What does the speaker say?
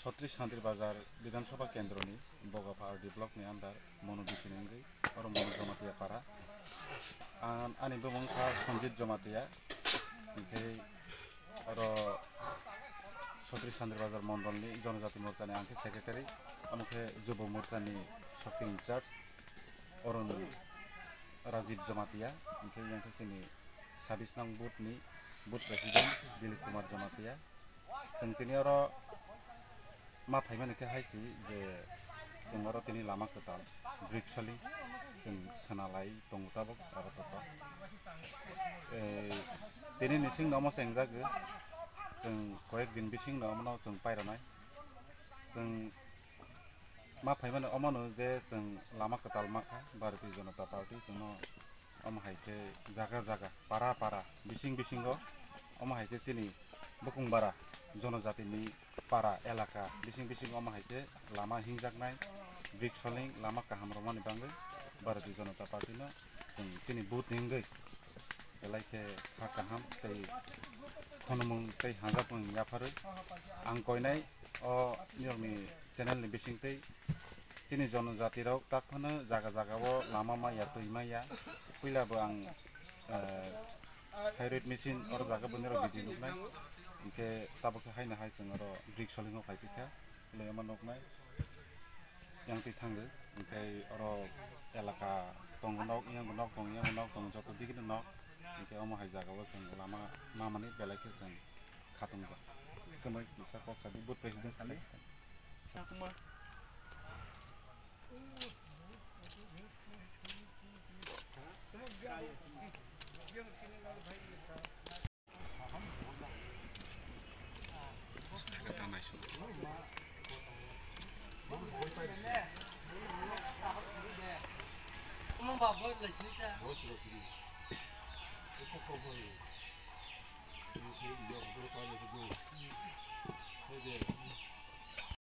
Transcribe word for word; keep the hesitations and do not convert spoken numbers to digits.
Chowtrish Sandri Bazar Bidhan Sabha Kendroni Bogapha R D block ni under Monu bisini wngwi oro Monu Jamatia para. An-, ani bumung kha Sanjit Jamatia, hinkhe oro Chowtrish Sandri Bazar Mondol ni Jonojati Morcha ni ang khe secretary, omo khe Jubo Morcha ni shokti in charge, Arun Rajiv Jamatia, hinkhe yang khe chini sabis nang booth ni booth president Dilip Kumar Jamatia. Chwng tini oro ma phaimani khe hai si je chwng oro tini lama kwtal brick soling chwng swnalai tongo tabuk aro toto. Eh, tini nising no omo se wngjago, chwng koyek din bising no omono chwng pairanai. Chwng ma phaimani omono je chwng lama kwtal ma kha, Bharatiya Janata Party chwngno omo hai khe jaga jaga, para para, bising bisingo omo hai khe chini bukung bara jonojatini para elaka bising bisingo omo hai khe lama hingjaknai, brick soling, lama kaham rwmani bagwi Bharatiya Janata Party no chwng chini vote hingwi belai khe kha kaham tei khonumung tei hamjakmung yapharwi ang koinai o nirokni channel ni bisingtwi chini jonojati rok tak phano jaga jaga o lama maya twi maya puila bo ang, eh, thyroid machine oro jaga bo nirok bidi nuknai hinkhe tabuk khe haino hai chwng oro brick soling o phai phikha. Lei omo nuknai yang twi thango, hinkhe oro elaka tongo nok, yang nok tongo, yang nok tongo, joto digini nok, hinkhe omo hai jaga o chwng lama mamani belai khe chwng khatungjak. Kwmwi kisa kok sadi, booth president sadi.